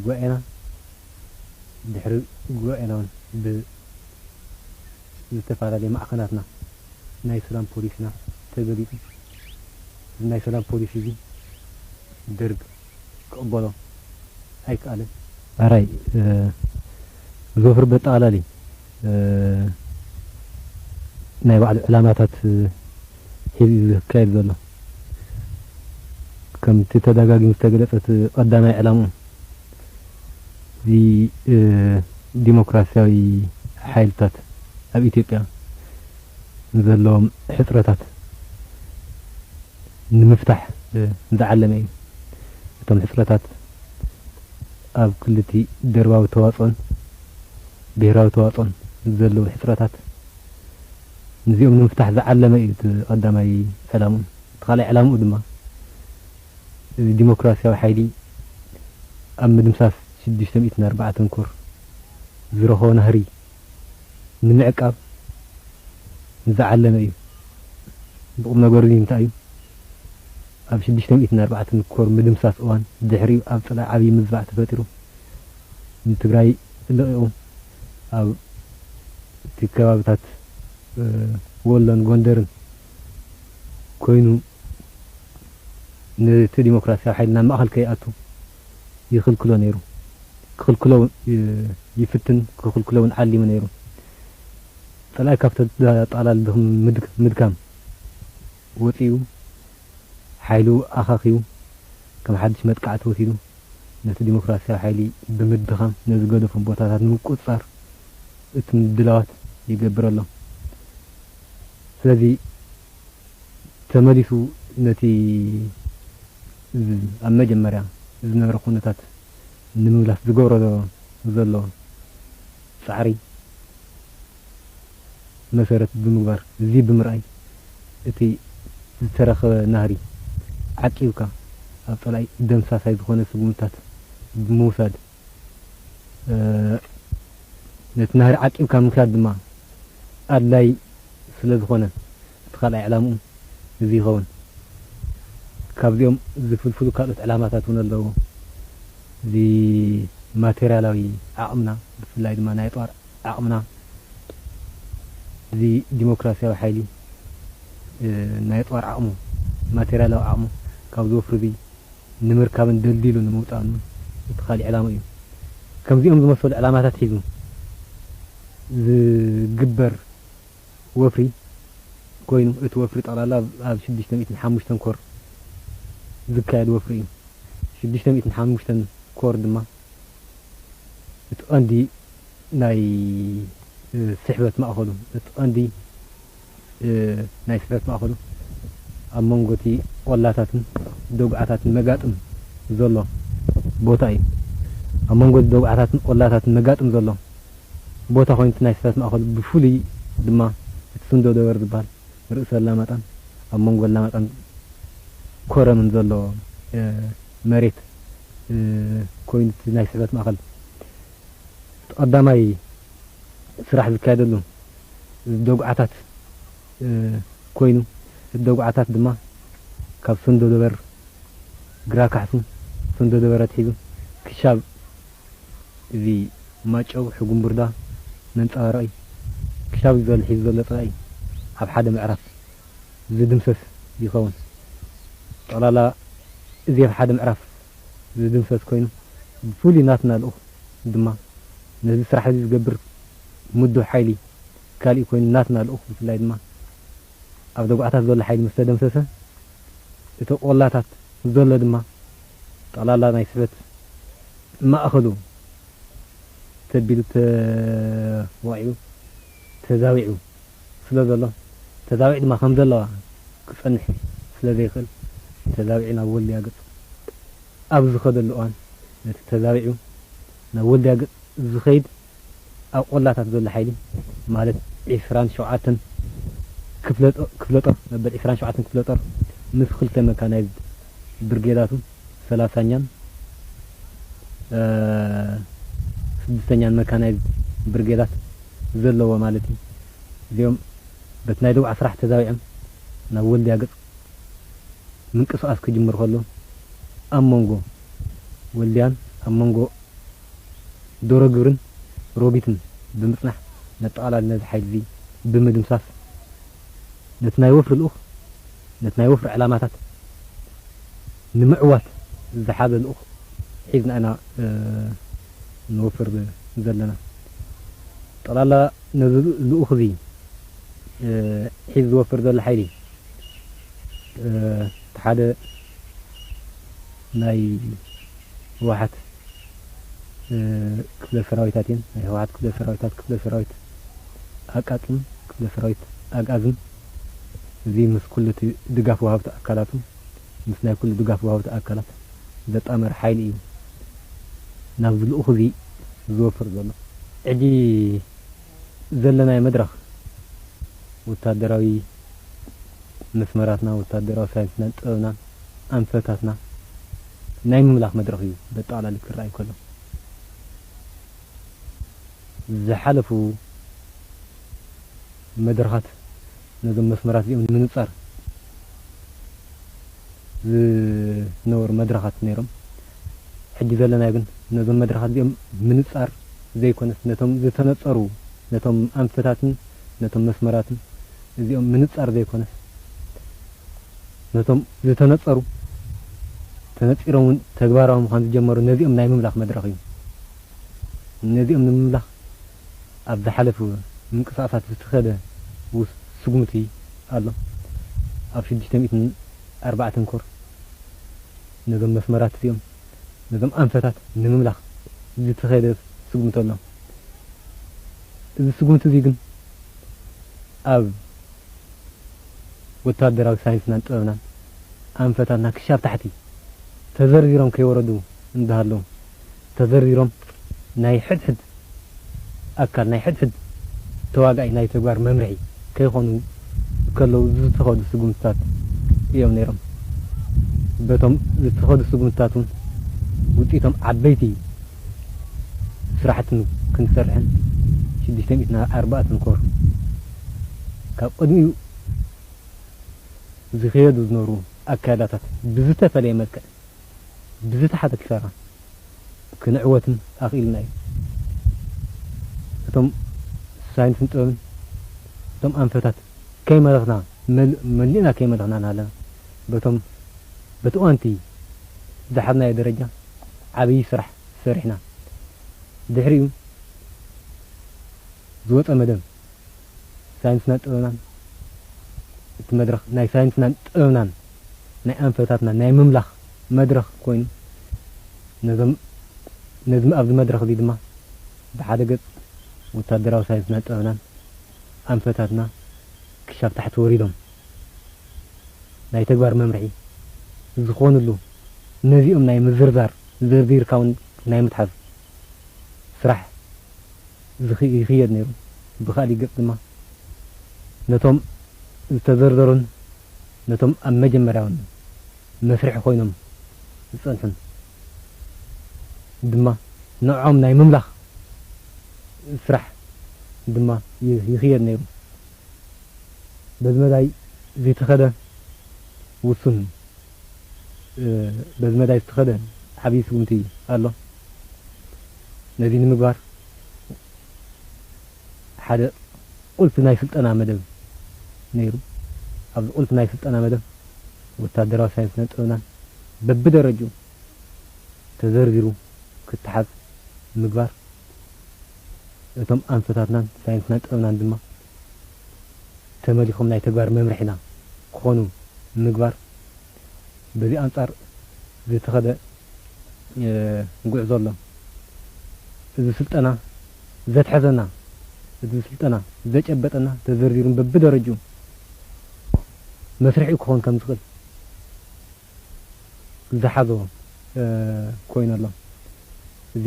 ጉባኤና ድሕሪ ጉባኤና እውን ብዝተፈላለየ ማዕኸናትና ናይ ሰላም ፖሊሲና ተገሊጹ። እዚ ናይ ሰላም ፖሊሲ እዚ ደርግ ክቕበሎ ኣይከኣለን። ኣራይ፣ እ፣ ዝወፍር በጠቓላሊ፣ እ፣ ናይ ባዕሉ ዕላማታት፣ እ፣ ሒዙ እዩ ዝካየድ ዘሎ። ከምቲ ተደጋጊሙ ዝተገለጸ፣ እቲ ቀዳማይ ዕላምኡ እዚ፣ እ፣ ዲሞክራሲያዊ ሓይልታት ኣብ ኢትዮጵያ ዘለዎም ሕጽረታት ንምፍታሕ፣ እ፣ ዝዓለመ እዩ። እቶም ሕጽረታት ኣብ ክልቲ ደርባዊ ተዋጽኦን ብሄራዊ ተዋጽኦን ዘለዉ ሕጽረታት፣ ነዚኦም ንምፍታሕ ዝዓለመ እዩ እቲ ቀዳማይ ዕላምኡ። እቲ ካልኣይ ዕላምኡ ድማ፣ እዚ ዲሞክራሲያዊ ሓይሊ ኣብ ምድምሳስ ሽዱሽተ ሚእትን ኣርባዕተን ኮር ዝረኸቦ ናህሪ ንምዕቃብ ዝዓለመ እዩ። ብቁም ነገሩ እዚ እንታይ እዩ? ኣብ ሽዱሽተ ሚእትን ኣርባዕተን ኮር ምድምሳስ እዋን፣ ድሕሪኡ ኣብ ጸላኢ ዓብዪ ምዝባዕ ተፈጢሩ፣ ንትግራይ ለቒቑ ኣብ እቲ ከባብታት፣ እ፣ ወሎን ጎንደርን ኮይኑ፣ ነቲ ዲሞክራሲያዊ ሓይሊ ናብ ማእኸል ከይኣቱ ይኽልክሎ ነይሩ። ክኽልክሎ እውን፣ እ፣ ይፍትን፣ ክኽልክሎ እውን ዓሊሙ ነይሩ። ጸላኢ ካብ ተጠቓላሊ ድኽም-፣ ምድክ-፣ ምድካም ወጺኡ፣ ሓይሉ ኣኻኺቡ፣ ከም ሓድሽ መጥቃዕቲ ወሲዱ፣ ነቲ ዲሞክራሲያዊ ሓይሊ ብምድኻም፣ ነዚ ገደፎም ቦታታት ንምቁጽጻር እቲ ምድላዋት ይገብር ኣሎ። ስለዚ ተመሊሱ ነቲ ዝ-፣ ኣብ መጀመርያ ዝነበረ ኩነታት ንምምላስ ዝገብሮ ዘሎ ጻዕሪ መሰረት ብምግባር፣ እዚ ብምርኣይ፣ እቲ ዝተረኸበ ናህሪ ዓቂብካ ኣብ ጸላኢ ደምሳሳይ ዝኾነ ስጉምትታት ብምውሳድ፣ እ፣ ነቲ ናህሪ ዓቂብካ ምክያድ ድማ ኣድላይ ስለ ዝኾነ፣ እቲ ካልኣይ ዕላምኡ እዚ ይኸውን። ካብዚኦም ዝፍልፍሉ ካልኦት ዕላማታት እውን ኣለዎ። እዚ ማቴርያላዊ ዓቕምና፣ ብፍላይ ድማ ናይ ጦር ዓቕምና፣ እዚ ዲሞክራሲያዊ ሓይሊ፣ እ፣ ናይ ጦር ዓቕሙ፣ ማቴርያላዊ ዓቕሙ ካብዚ ወፍሪ እዚ ንምርካብን ደልዲሉ ንምውጻእን እቲ ካልእ ዕላማ እዩ። ከምዚኦም ዝመሰሉ ዕላማታት ሒዙ ዝግበር ወፍሪ ኮይኑ፣ እቲ ወፍሪ ጠቕላላ ኣብ ሽዱሽተ ሚእትን ሓሙሽተን ኮር ዝካየድ ወፍሪ እዩ። ሽዱሽተ ሚእትን ሓሙሽተን ኮር ድማ እቲ ቀንዲ ናይ፣ እ፣ ስሕበት ማእኸሉ፣ እቲ ቀንዲ፣ እ፣ ናይ ስሕበት ማእኸሉ ኣብ መንጎ እቲ ቆላታትን ደጉዓታትን መጋጥም ዘሎ ቦታ እዩ። ኣብ መንጎ እቲ ደጉዓታትን ቆላታትን መጋጥም ዘሎ ቦታ ኮይኑ፣ እቲ ናይ ስሕበት ማእኸሉ ብፍሉይ ድማ እቲ ስንዶ ደበር ዝበሃል ርእሰ ኣላማጣን ኣብ መንጎ ኣላማጣን ኮረምን ዘሎ፣ እ፣ መሬት፣ እ፣ ኮይኑ፣ እቲ ናይ ስሕበት ማእኸል ቀዳማይ ስራሕ ዝካየደሉ ደጉዓታት፣ እ፣ ኮይኑ፣ እቲ ደጉዓታት ድማ ካብ ሰንዶ ደበር፣ ግራ ካሕሱ፣ ሰንዶ ደበር ኣትሒዙ ክሻብ እዚ ማጨው፣ ሕጉምቡርዳ መንጸባረቒ፣ ክሻብ እዚ ዘሎ ሒዙ ዘሎ ጸላኢ ኣብ ሓደ ምዕራፍ ዝድምሰስ ይኸውን። ጠቕላላ እዚ ኣብ ሓደ ምዕራፍ ዝድምሰስ ኮይኑ፣ ብፍሉይ ናትና ልኡኽ ድማ ነዚ ስራሕ እዚ ዝገብር ምዱብ ሓይሊ ካሊእ ኮይኑ፣ ናትና ልኡኽ ብፍላይ ድማ ኣብ ደጉዓታት ዘሎ ሓይሊ ምስ ተደምሰሰ፣ እቲ ቆላታት ዘሎ ድማ ጠቕላላ ናይ ስሕበት ማእኸሉ ተቢሉ ተወቒዑ ተዛዊዑ ስለ ዘሎ፣ ተዛዊዑ ድማ ከም ዘለዋ ክጸንሕ ስለ ዘይኽእል፣ ተዛዊዑ ናብ ወልድያ ገጽ ኣብ ዝኸደሉ እዋን፣ ነቲ ተዛዊዑ ናብ ወልድያ ገጽ ዝኸይድ ኣብ ቆላታት ዘሎ ሓይሊ፣ ማለት ዒስራን ሸውዓተን ክፍለ ጦ-፣ ክፍለ ጦር፣ መበል ዒስራን ሸውዓተን ክፍለ ጦር ምስ ክልተ መካናይዝድ ብርጌዳቱ፣ ሰላሳኛን፣ እ፣ ስድስተኛን መካናይዝድ ብርጌዳት ዘለዎ ማለት እዩ። እዚኦም በቲ ናይ ደጉዓ ስራሕ ተዛዊዖም ናብ ወልድያ ገጽ ምንቅስቓስ ክጅምር ከሎ፣ ኣብ መንጎ ወልድያን ኣብ መንጎ ዶሮ ግብርን ሮቢትን ብምጽናሕ፣ ነጠቓላሊ ነዚ ሓይሊ እዚ ብምድምሳስ፣ ነቲ ናይ ወፍሪ ልኡኽ፣ ነቲ ናይ ወፍሪ ዕላማታት ንምዕዋት ዝሓዘ ልኡኽ ሒዝና ኢና፣ እ፣ ንወፍር ዘለና። ጠቕላላ ነዚ ልኡኽ እዚ፣ እ፣ ሒዙ ዝወፍር ዘሎ ሓይሊ፣ እ፣ እቲ ሓደ ናይ ህወሓት፣ እ፣ ክፍለ ሰራዊታት እየን። ናይ ህወሓት ክፍለ ሰራዊታት፣ ክፍለ ሰራዊት ኣቃጽን ክፍለ ሰራዊት ኣግኣዝን፣ እዚ ምስ ኩሉ እቲ ድጋፍ ወሃብቲ ኣካላቱ፣ ምስ ናይ ኩሉ ድጋፍ ወሃብቲ ኣካላት ዘጣመረ ሓይሊ እዩ ናብዚ ልኡኽ እዚ ዝወፍር ዘሎ። ሕጂ ዘለናዮ መድረኽ፣ ወታደራዊ መስመራትና፣ ወታደራዊ ሳይንስናን ጥበብናን ኣንፈታትና ናይ ምምላኽ መድረኽ እዩ፣ በጠቕላሊ ክረኣይ ከሎ። ዝሓለፉ መድረኻት ነዞም መስመራት እዚኦም ንምንጻር ዝነበሩ መድረኻት ነይሮም። ሕጂ ዘለናዮ ግን ነዞም መድረኻት እዚኦም ምንጻር ዘይኮነስ፣ ነቶም ዝተነጸሩ፣ ነቶም ኣንፈታትን ነቶም መስመራትን እዚኦም ምንጻር ዘይኮነስ፣ ነቶም ዝተነጸሩ፣ ተነጺሮም እውን ተግባራዊ ምዃን ዝጀመሩ፣ ነዚኦም ናይ ምምላኽ መድረኽ እዩ። ነዚኦም ንምምላኽ ኣብ ዝሓለፉ ምንቅስቓሳት ዝተኸደ ውስ-፣ ስጉምቲ ኣሎ። ኣብ ሽዱሽተ ሚእትን ኣርባዕተን ኮር ነዞም መስመራት እዚኦም፣ ነዞም ኣንፈታት ንምምላኽ ዝተኸደ ስጉምቲ ኣሎ። እዚ ስጉምቲ እዚ ግን ኣብ ወታደራዊ ሳይንስናን ጥበብናን ኣንፈታትና ክሻብ ታሕቲ ተዘርዚሮም ከይወረዱ እንዳሃለዉ፣ ተዘርዚሮም ናይ ሕድሕድ ኣካል፣ ናይ ሕድሕድ ተዋጋኢ ናይ ተግባር መምርሒ ከይኾኑ ከለዉ ዝተኸዱ ስጉምትታት እዮም ነይሮም። በቶም ዝተኸዱ ስጉምትታት እውን ውፅኢቶም ዓበይቲ ስራሕትን ክንሰርሕን ሽዱሽተ ሚእትን ኣርባዕተን ኮር ካብ ቅድሚኡ ዝኸየዱ ዝነበሩ ኣካያዳታት ብዝተፈለየ መልክዕ፣ ብዝተሓተ ኪሳራ ክንዕወትን ኣኽኢልና እዩ። እቶም ሳይንስን ጥበብን፣ እቶም ኣንፈታት ከይመለኽና፣ መል-፣ መሊእና ከይመለኽና እናሃለና፣ በቶም፣ በቲ እዋንቲ ዝሓዝናዮ ደረጃ ዓብዪ ስራሕ ሰሪሕና። ድሕሪኡ ዝወፀ መደብ ሳይንስናን ጥበብናን፣ እቲ መድረኽ ናይ ሳይንስናን ጥበብናን ናይ ኣንፈታትና ናይ ምምላኽ መድረኽ ኮይኑ፣ ነዞም፣ ነዚ ኣብዚ መድረኽ እዚ ድማ ብሓደ ገጽ ወታደራዊ ሳይንስናን ጥበብናን ኣንፈታትና ክሻብ ታሕቲ ወሪዶም ናይ ተግባር መምርሒ ዝኾንሉ፣ ነዚኦም ናይ ምዝርዛር፣ ዘርዚርካ እውን ናይ ምትሓዝ ስራሕ ዝኽ-፣ ይኽየድ ነይሩ። ብኻሊእ ገጽ ድማ ነቶም ዝተዘርዘሩን ነቶም ኣብ መጀመርያውን መስርሒ ኮይኖም ዝጸንሑን ድማ ንዕኦም ናይ ምምላኽ ስራሕ ድማ ይ-፣ ይኽየድ ነይሩ። በዚ መዳይ ዝተኸደ ውሱን፣ እ፣ በዚ መዳይ ዝተኸደ ዓብዪ ስጉምቲ ኣሎ። ነዚ ንምግባር ሓደ ቁልፊ ናይ ስልጠና መደብ ነይሩ። ኣብዚ ቁልፊ ናይ ስልጠና መደብ ወታደራዊ ሳይንስናን ጥበብናን በብደረጅኡ ተዘርዚሩ ክተሓዝ ምግባር፣ እቶም ኣንፈታትናን ሳይንስናን ጥበብናን ድማ ተመሊኾም ናይ ተግባር መምርሒና ክኾኑ ምግባር፣ በዚ ኣንጻር ዝተኸደ፣ እ፣ ጉዕዞ ኣሎ። እዚ ስልጠና ዘትሐዘና፣ እዚ ስልጠና ዘጨበጠና፣ ተዘርዚሩን በብደረጅኡ መስርሒኡ ክኸውን ከም ዝኽእል ዝሓዞ፣ እ፣ ኮይኑ ኣሎ። እዚ፣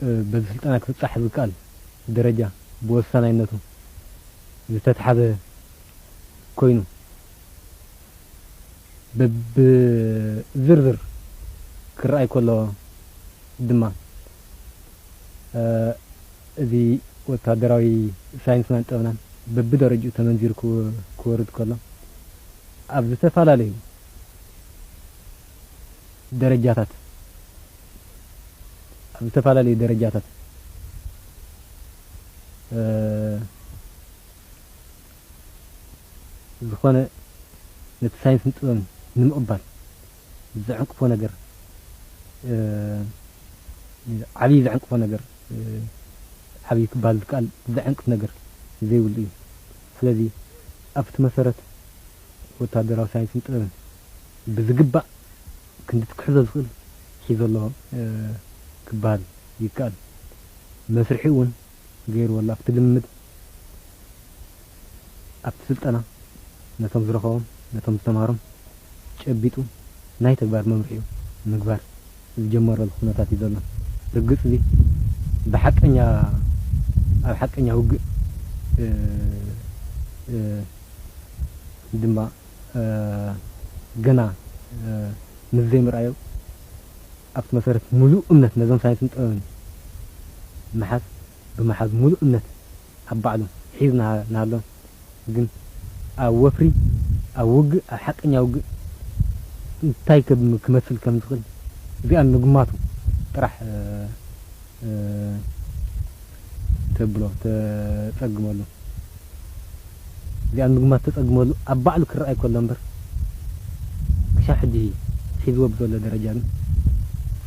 እ፣ በዚ ስልጠና ክብጻሕ ዝከኣል ደረጃ ብወሳናይነቱ ዝተትሓዘ ኮይኑ፣ በብዝርዝር ክረኣይ ከሎ ድማ፣ እ፣ እዚ ወታደራዊ ሳይንስናን ጥበብናን በብደረጅኡ ተመንዚሩ ክወ-፣ ክወርድ ከሎ፣ ኣብ ዝተፈላለዩ ደረጃታት ኣብ ዝተፈላለዩ ደረጃታት፣ እ፣ ዝኾነ ነቲ ሳይንስን ጥበብን ንምቕባል ዘዕንቅፎ ነገር፣ እ፣ ዓብዪ ዘዕንቅፎ ነገር፣ እ፣ ዓብዪ ክበሃል ዝከኣል ዘዕንቅፍ ነገር ዘይብሉ እዩ። ስለዚ ኣብቲ መሰረት ወታደራዊ ሳይንስን ጥበብን ብዝግባእ ክንዲ እቲ ክሕዞ ዝኽእል ሒዙ ኣሎ፣ እ፣ ክበሃል ይከኣል። መስርሒኡ እውን ገይርዎ ኣሎ። ኣብቲ ልምምድ፣ ኣብቲ ስልጠና ነቶም ዝረኸቦም፣ ነቶም ዝተምሃሮም ጨቢጡ ናይ ተግባር መምርሒኡ ምግባር ዝጀመረሉ ኩነታት እዩ ዘሎ። ርግጽ እዚ ብሓቀኛ፣ ኣብ ሓቀኛ ውግእ፣ እ፣ እ፣ ድማ፣ እ፣ ገና፣ እ፣ ምስ ዘይምርኣዮ ኣብቲ መሰረት ምሉእ እምነት ነዞም ሳይንስን ጥበብን ምሓዝ፣ ብምሓዝ ምሉእ እምነት ኣብ ባዕሉ ሒዝ ናሃ-፣ ናሃሎ፣ ግን ኣብ ወፍሪ፣ ኣብ ውግእ፣ ኣብ ሓቀኛ ውግእ እንታይ ከም-፣ ክመስል ከም ዝኽእል እዚኣ ንምግማቱ ጥራሕ፣ እ፣ እ፣ ተብሎ፣ ተጸግመሉ። እዚኣ ንምግማት ተጸግመሉ ኣብ ባዕሉ ክረኣይ ከሎ እምበር፣ ክሻብ ሕጂ ሒዝዎ ብዘሎ ደረጃ ግን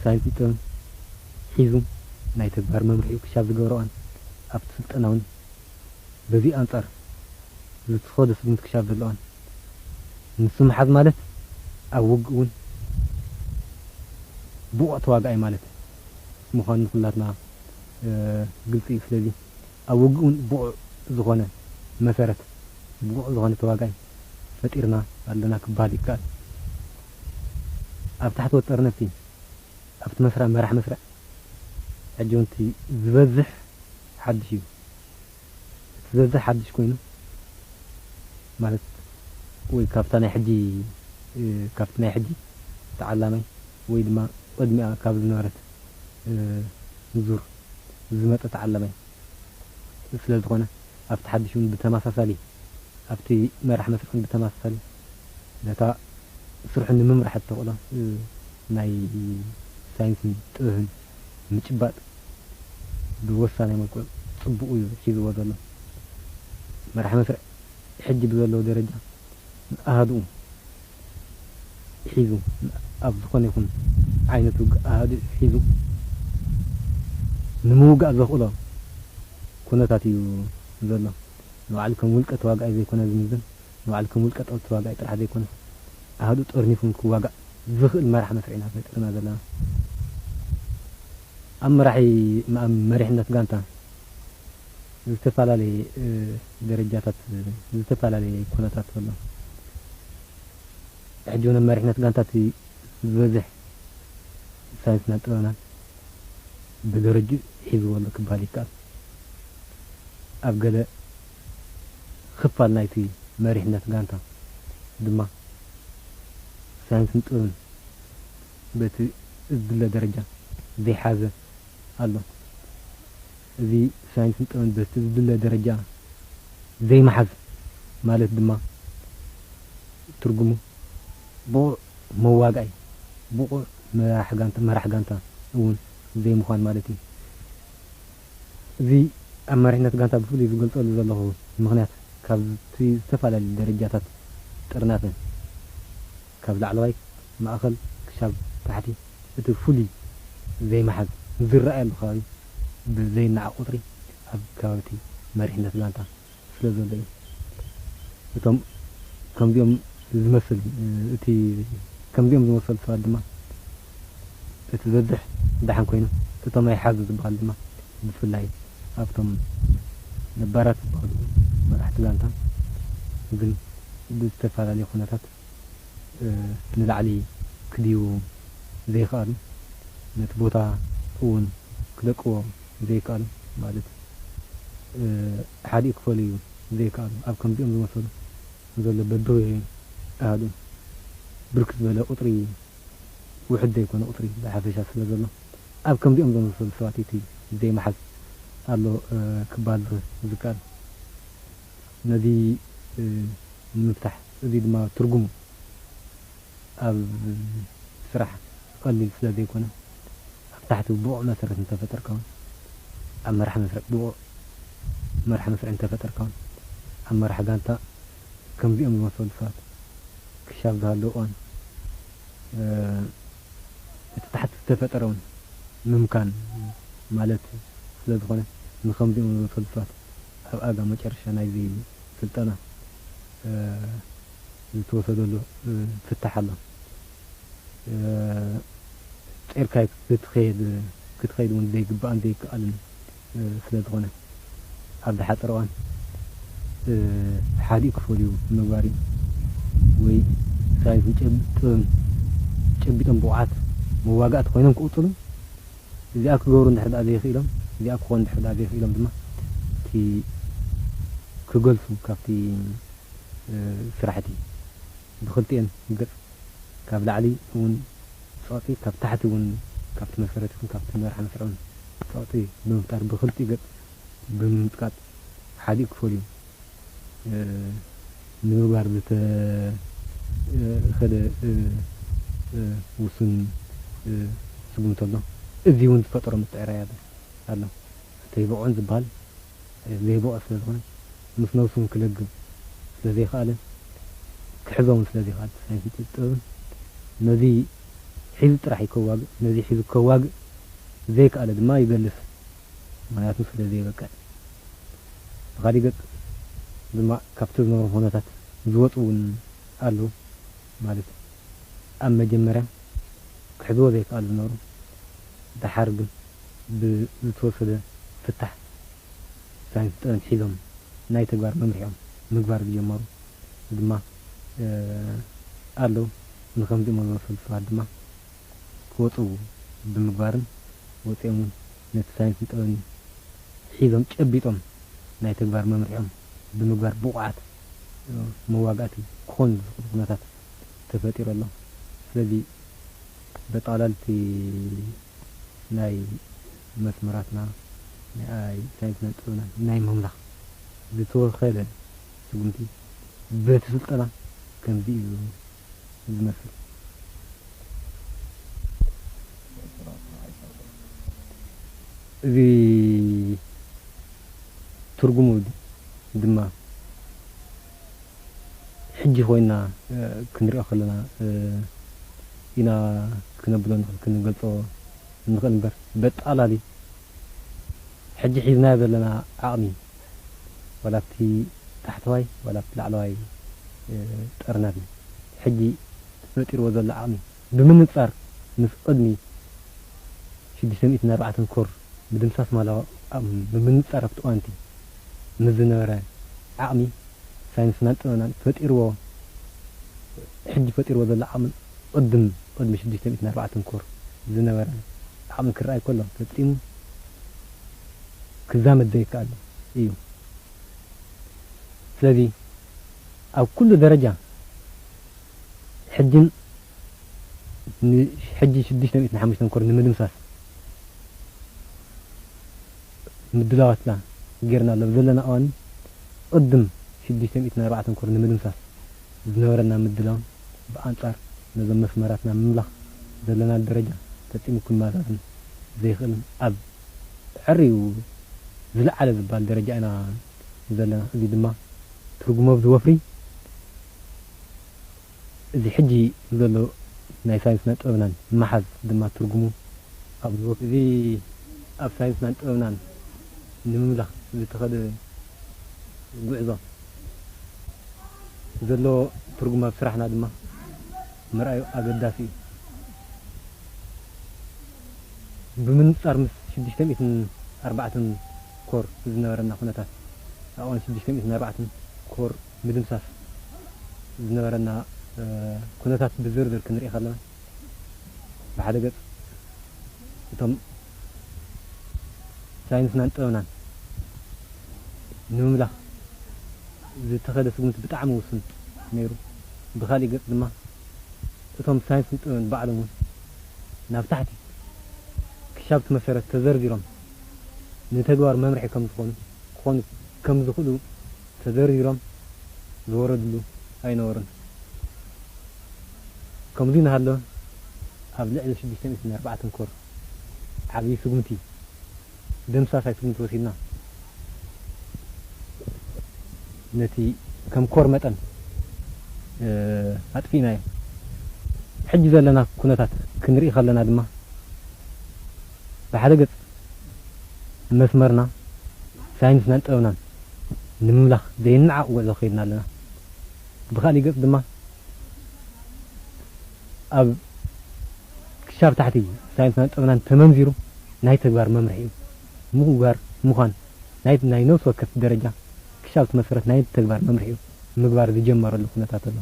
ሳይንስን ጥበብን ሒዙ ናይ ተግባር መምርሒኡ ክሻብ ዝገብሮ እዋን ኣብቲ ስልጠና እውን በዚ ኣንጻር ዝትኸዶ ስጉምቲ ክሻብ ዘሎ እዋን ንሱ ምሓዝ ማለት ኣብ ውግእ እውን ብቑዕ ተዋጋኣይ ማለት ምዃኑ ንኹላትና፣ እ፣ ግልጺ እዩ። ስለዚ ኣብ ውግእ እውን ብቑዕ ዝኾነ መሰረት፣ ብቑዕ ዝኾነ ተዋጋኣይ ፈጢርና ኣለና ክበሃል ይከኣል። ኣብ ታሕቲ ወጠርነፍቲ ኣብቲ መስርዕ፣ መራሕ መስርዕ ሕጂ እውን እቲ ዝበዝሕ ሓድሽ እዩ። እቲ ዝበዝሕ ሓድሽ ኮይኑ ማለት ወይ ካብታ ናይ ሕጂ፣ እ፣ ካብቲ ናይ ሕጂ ተዓላማይ ወይ ድማ ቅድሚኣ ካብ ዝነበረት፣ እ፣ ዙር ዝመጸ ተዓላማይ ስለ ዝኾነ ኣብቲ ሓድሽ እውን ብተመሳሳሊ ኣብቲ መራሕ መስርሕን ብተመሳሳሊ ነታ ስርሑ ንምምራሕ እተኽእሎ፣ እ፣ ናይ ሳይንስን ጥበብን ምጭባጥ ብወሳናይ መልክዑ ጽቡቕ እዩ ሒዝዎ ዘሎ። መራሕ መስርዕ ሕጂ ብዘለዎ ደረጃ ኣሃዱኡ ሒዙ፣ ኣብ ዝኾነ ይኹን ዓይነት ውግእ ኣሃዱ ሒዙ ንምውጋእ ዘኽእሎ ኩነታት እዩ ዘሎ። ንባዕሉ ከም ውልቀ ተዋጋኣይ ዘይኮነ ዝምዝን፣ ንባዕሉ ከም ውልቀ ጦር ተዋጋኣይ ጥራሕ ዘይኮነ፣ ኣሃዱ ጠርኒፉ ክዋጋእ ዝኽእል መራሕ መስርዕ ኢና ፈጢርና ዘለና። ኣብ መራሒ፣ ኣብ መሪሕነት ጋንታ ዝተፈላለየ፣ እ፣ ደረጃታት፣ እ፣ ዝተፈላለየ ኩነታት ኣሎ። ሕጂ እውን ኣብ መሪሕነት ጋንታ እቲ ዝበዝሕ ሳይንስናን ጥበብናን ብደረጅኡ ሒዝዎ ኣሎ ክበሃል ይከኣል። ኣብ ገለ ክፋል ናይቲ መሪሕነት ጋንታ ድማ ሳይንስን ጥበብን በቲ ዝድለ ደረጃ ዘይሓዘ ኣሎ። እዚ ሳይንስን ጥበብን በቲ ዝድለ ደረጃ ዘይምሓዝ ማለት ድማ ትርጉሙ ብቑዕ መዋጋኢ፣ ብቑዕ መራሕ ጋንታ፣ መራሕ ጋንታ እውን ዘይምዃን ማለት እዩ። እዚ ኣብ መሪሕነት ጋንታ ብፍሉይ ዝገልጸሉ ዘለኹ ምኽንያት፣ ካብቲ ዝተፈላለዩ ደረጃታት ጥርናፈ፣ ካብ ላዕለዋይ፣ ማእኸል ክሻብ ታሕቲ፣ እቲ ፍሉይ ዘይምሓዝ፣ ዝረኣየሉ ከባቢ ብዘይነዓቕ ቁጽሪ ኣብ ከባቢ እቲ መሪሕነት ጋንታ ስለ ዘሎ እዩ። እቶም ከምዚኦም ዝመስል፣ እቲ ከምዚኦም ዝመሰሉ ሰባት ድማ እቲ ዝበዝሕ ደሓን ኮይኑ፣ እቶም ኣይሓዙ ዝበሃል ድማ ብፍላይ ኣብቶም ነባራት ዝበሃሉ መራሕቲ ጋንታ ግን ብዝተፈላለየ ኩነታት፣ እ፣ ንላዕሊ ክድይቡ ዘይከኣሉ፣ ነቲ ቦታ እውን ክለቅዎ ዘይከኣሉ፣ ማለት፣ እ፣ ሓዲኡ ክፈልዩ ዘይከኣሉ፣ ኣብ ከምዚኦም ዝመሰሉ ዘሎ በብህወ ኣሃዱ ብርክት ዝበለ ቁጽሪ፣ ውሑድ ዘይኮነ ቁጽሪ ብሓፈሻ ስለ ዘሎ፣ ኣብ ከምዚኦም ዝመሰሉ ሰባት እቲ ዘይምሓዝ ኣሎ፣ እ፣ ክበሃል ዝኽእል። ነዚ፣ እ፣ ንምፍታሕ፣ እዚ ድማ ትርጉሙ ኣብ ስራሕ ቀሊል ስለ ዘይኮነ፣ ኣብ ታሕቲ ብቑዕ መሰረት እንተፈጠርካ እውን፣ ኣብ መራሕ መስርዕ ብቑዕ መራሕ መስርዕ እንተፈጠርካ እውን፣ ኣብ መራሕ ጋንታ ከምዚኦም ዝመሰሉ ሰባት ክሻብ ዝሃለዉ እዋን፣ እ፣ እቲ ታሕቲ ዝተፈጠረ እውን ምምካን ማለት ስለ ዝኾነ፣ ንኸምዚኦም ዝመሰሉ ሰባት ኣብ ኣጋ መጨረሻ ናይዚ ስልጠና፣ እ፣ ዝተወሰደሉ፣ እ፣ ፍታሕ ኣሎ። እ፣ ጸርካይ ክትኸይድ፣ ክትኸይድ እውን ዘይግባእን ዘይከኣልን፣ እ፣ ስለ ዝኾነ፣ ኣብ ዝሓጸረ እዋን፣ እ፣ ሓዲኡ ክፈልዩ ምግባር እዩ። ወይ ሳይንስን ጨብ-፣ ጥበብን ጨቢጦም ብቑዓት መዋጋእቲ ኮይኖም ክቕጽሉ፣ እዚኣ ክገብሩ እንድሕር ደኣ ዘይኽኢሎም፣ እዚኣ ክኾኑ እንድሕር ደኣ ዘይኽኢሎም ድማ፣ እቲ ክገልሱ ካብቲ፣ እ፣ ስራሕቲ ብኽልቲኤን ገጽ፣ ካብ ላዕሊ እውን ጸቕጢ፣ ካብ ታሕቲ እውን፣ ካብቲ መሰረት ይኹን ካብቲ መርሓ መስርዕ እውን ጸቕጢ ብምፍጣር፣ ብኽልቲኡ ገጽ ብምምጥቃጥ ሓዲኡ ክፈልዩ፣ እ፣ ንምግባር ዝተ-፣ እ፣ ኸደ፣ እ፣ እ፣ ውሱን፣ እ፣ ስጉምቲ ኣሎ። እዚ እውን ዝፈጠሮ ምትዕርራይ ኣሎ። ኣሎ። ዘይበቕዑን ዝበሃል፣ እ፣ ዘይበቕዑ ስለ ዝኾነ፣ ምስ ነብሱ እውን ክለግብ ስለ ዘይከኣለ፣ ክሕዞም ስለ ዘይከኣለ፣ ሳይንስን ጥበብን ነዚ ሒዙ ጥራሕ እዩ ከዋግእ። ነዚ ሒዙ ከዋግእ ዘይከኣለ ድማ ይገልስ። ምኽንያቱ ስለ ዘይበቅዕ። ብኻሊእ ገጽ ድማ ካብቲ ዝነበሮም ኩነታት ዝወጹ እውን ኣለዉ። ማለት ኣብ መጀመርያ ክሕዝዎ ዘይከኣሉ ዝነበሩ፣ ደሓር ግን ብዝተወሰደ ፍታሕ ሳይንስን ጥበብን ሒዞም ናይ ተግባር መምርሒኦም ምግባር ዝጀመሩ ድማ፣ እ፣ ኣለዉ። ንኸምዚኦም ዝመሰሉ ሰባት ድማ ክወጽኡ ብምግባርን ወጺኦም እውን ነቲ ሳይንስን ጥበብን ሒዞም ጨቢጦም ናይ ተግባር መምርሒኦም ብምግባር ብቑዓት፣ እ፣ መዋጋእቲ ክኾኑ ዝኽእሉ ኩነታት ተፈጢሩ ኣሎ። ስለዚ በጠቕላላ እቲ ናይ መስመራትና ናይ ሳይንስና ጥበብና ናይ ምምላኽ ዝተወኸለ ስጉምቲ በቲ ስልጠና ከምዚ እዩ ዝመስል። እዚ ትርጉሙ ድማ ሕጂ ኮይና፣ እ፣ ክንሪኦ ከለና፣ እ፣ ኢና ክነብሎ ንኽእል፣ ክንገልጾ ንኽእል እምበር፣ በጣላሊ ሕጂ ሒዝናዮ ዘለና ዓቕሚ፣ ዋላ ኣብቲ ታሕተዋይ ዋላ ኣብቲ ላዕለዋይ፣ እ፣ ጠርናፊ፣ ሕጂ ተፈጢርዎ ዘሎ ዓቕሚ ብምንጻር ምስ ቅድሚ ሽዱሽተ ሚእትን ኣርባዕተን ኮር ምድምሳስ ማላዊ ዓቕሚ ብምንጻር ኣብቲ እዋንቲ ምስ ዝነበረ ዓቕሚ ሳይንስናን ጥበብናን ፈጢርዎ፣ ሕጂ ፈጢርዎ ዘሎ ዓቕምን ቅድም፣ ቅድሚ ሽዱሽተ ሚእትን ኣርባዕተን ኮር ዝነበረ ዓቕሚ ክረኣይ ከሎ ፈጺሙ ክዛመድ ዘይከኣል እዩ። ስለዚ ኣብ ኩሉ ደረጃ ሕጅን ን-፣ ሕጂ ሽዱሽተ ሚእትን ሓሙሽተን ኮር ንምድምሳስ ምድላዋትና ጌርና ኣሎ ዘለና እዋን፣ ቅድም ሽዱሽተ ሚእትን ኣርባዕተን ኮር ንምድምሳስ ዝነበረና ምድላው፣ ብኣንጻር ነዞም መስመራትና ምምላኽ ዘለና ደረጃ ፈጺሙ ክመዛዘን ዘይኽእልን ኣብ ዕርዩ ዝለዓለ ዝበሃል ደረጃ ኢና ዘለና። እዚ ድማ ትርጉሙ ኣብዚ ወፍሪ፣ እዚ ሕጂ ዘሎ ናይ ሳይንስና ጥበብናን ምሓዝ ድማ ትርጉሙ ኣብዚ ወፍሪ፣ እዚ ኣብ ሳይንስናን ጥበብናን ንምምላኽ ዝተኸደ ጉዕዞ ዘለዎ ትርጉም ኣብ ስራሕና ድማ ምርኣዩ ኣገዳሲ እዩ። ብምንጻር ምስ ሽዱሽተ ሚእትን ኣርባዕተን ኮር ዝነበረና ኩነታት፣ ኣብ እዋን ሽዱሽተ ሚእትን ኣርባዕተን ኮር ምድምሳስ ዝነበረና፣ እ፣ ኩነታት ብዝርዝር ክንርኢ ከለና፣ ብሓደ ገጽ እቶም ሳይንስናን ጥበብናን ንምምላኽ ዝተኸደ ስጉምቲ ብጣዕሚ ውሱን ነይሩ። ብኻሊእ ገጽ ድማ እቶም ሳይንስን ጥበብን ባዕሎም እውን ናብ ታሕቲ ክሻብ እቲ መሰረት ተዘርዚሮም ንተግባር መምርሒ ከም ዝኾኑ፣ ክኾኑ ከም ዝኽእሉ ተዘርዚሮም ዝወረድሉ ኣይነበሩን። ከምዚ እናሃለወ ኣብ ልዕሊ ሽዱሽተ ሚእትን ኣርባዕተን ኮር ዓብዪ ስጉምቲ፣ ደምሳሳይ ስጉምቲ ወሲድና፣ ነቲ ከም ኮር መጠን ኣጥፊእናዮ። ሕጂ ዘለና ኩነታት ክንርኢ ከለና ድማ፣ ብሓደ ገጽ መስመርና፣ ሳይንስናን ጥበብናን ንምምላኽ ዘይነዓቕ ጉዕዞ ከይድና ኣለና። ብኻሊእ ገጽ ድማ፣ ኣብ ክሻብ ታሕቲ ሳይንስናን ጥበብናን ተመንዚሩ ናይ ተግባር መምርሒ እዩ። ምሁር ምዃን ናይ፣ ናይ ነፍሲ ወከፍ ደረጃ ክሻብ እቲ መሰረት ናይ ተግባር መምርሒ እዩ ምግባር ዝጀመረሉ ኩነታት ኣሎ።